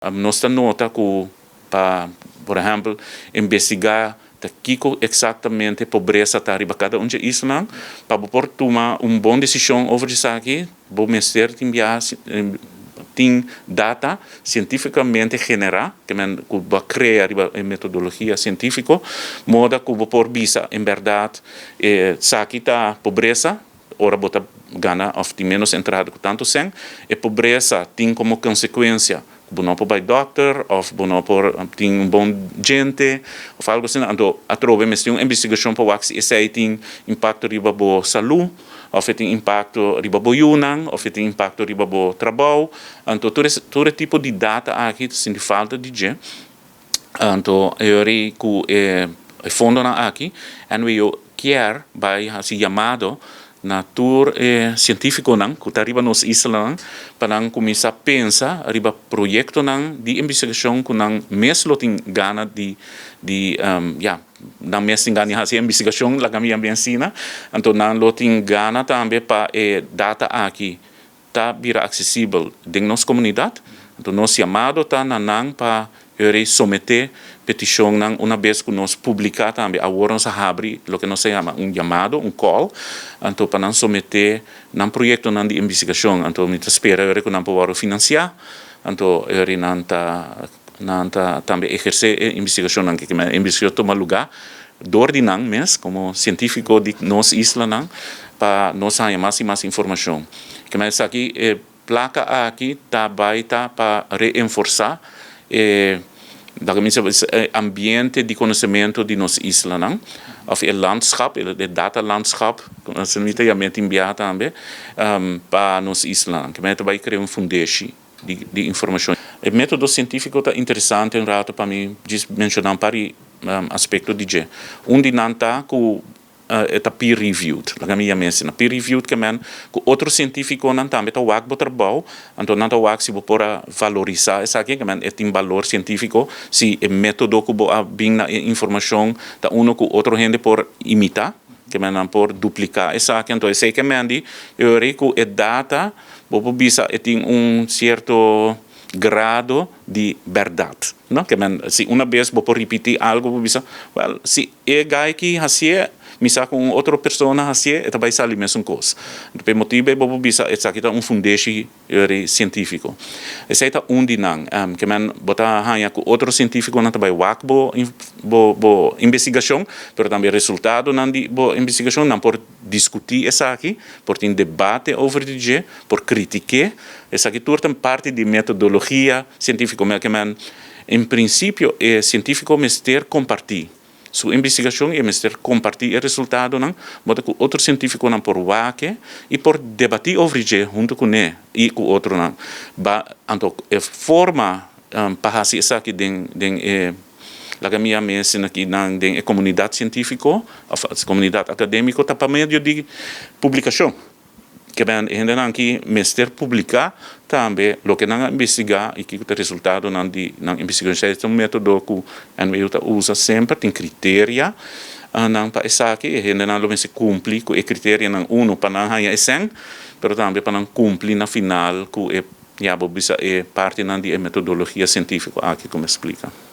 Nos ta nota ku pa, por ehèmpel, investigá ta kiko eksaktamente pobresa ta riba kada un di e islanan, pa bo por tuma un bon desishon over di esaki, bo mester tin bia tin data sientífikamente generá, ke men ku bo a krea riba e metodologia sientífiko, moda ku bo por bisa en bèrdat esaki ta pobresa, ora bo ta gana òf tin ménos entrada ku tantu sèn. E pobresa tin komo konsekuensia ku bo no por bai dòkter òf bo no por tin un bon djente òf algu asina. Anto atrobe mester un investigashon pa wak si esei tin impakto riba bo salú òf e tin impakto riba bo yunan òf e tin impakto riba bo trabou. Anto tur e tur e tipo di data aki ta sinti falta di dje. Anto e ora ku e fondonan aki NWO kier bai hasi yamado na tur e sientífikonan ku ta riba nos islanan pa nan kuminsá pensa riba proyektonan di investigashon ku nan mes lo tin gana di di ya nan mes tin gana di hasi e investigashon, laga mi yam'é asina. Anto nan lo tin gana tambe pa e data aki ta bira aksesibel den nos komunidat. Anto nos yamado ta na nan pa yori someté petishonnan una bes ku nos publiká tambe. Awor nos a habri loke nos ta yama un yamado, un call, anto pa nan someté nan proyektonan di investigashon. Anto mi ta spera yori ku nan por wòrdu finansiá, anto yori nan ta nan ta tambe ehersé e investigashonnan. Ke e investigashon tuma lugá dor di nan mes komo sientífiko di nos islanan pa nos haña mas i mas informashon. Ke men esaki e plaka aki ta bai ta pa reenforsá e laga mi bisa e ambiente di konosementu di nos islanan òf e landschap, e data landschap, asina mi ta yam'é tin biaha tambe, pa nos islanan. Ke men ta bai krea un fundeshi di informashon. E método sientífiko ta interesante un rato pa mi djis menshoná un par di aspekto di dje. Un di nan ta ku e ta peer reviewed, laga mi yam'é asina. Peer reviewed ke men ku otro sientífikonan tambe ta wak bo trabou, anto nan ta wak si bo por a valorisá esaki, ke men e tin balor sientífiko, si e método ku bo a bin na e informashon ta uno ku otro hende por imitá, ke men nan por dupliká esaki. Anto esei ke men di e ora ku e data Bo por bisa e tin un cierto grado di berdad, no? Ke men si una bes bo por ripiti algo bo bisa, well, si e guy ki hacié, mi sa cu un otro persona hacié, e ta bay sali mesun cos. P'e motibo ei bo por bisa esaki ta un fundeshi cientifico. Esei ta un di nan. Ke men bo ta haña cu otro cientificonan ta bay wak bo bo bo investigacion, pero tambe resultadonan di bo investigacion nan por Diskutí esaki, por tin debate over di dje, por kritik'é. Esaki tur ta parti di metodologia sientífiko. Mel ke men, en prinsipio e sientífiko mester kompartí su investigashon i e mester kompartí e resultadonan, moda ku otro sientífikonan por wak e i por debatí over di dje huntu kuné i ku otronan. Ba, anto e forma pa hasi esaki den den e. Laga mi a mensina ki nan den e komunidat sientífiko òf komunidat akadémiko ta pa medio di publikashon. Ke ben e hendenan aki mester publiká tambe loke nan a investigá i kiko ta resultadonan di nan investigashon. Esei ta un método ku NWU ta usa semper, tin kriteria nan pa esaki. E hendenan lo mester kumpli ku e kriterianan, uno pa nan haña e sèn, pero tambe pa nan kumpli na final ku e, ya bo bisa, e partinan di e metodologia sientífiko aki ku mi a splika.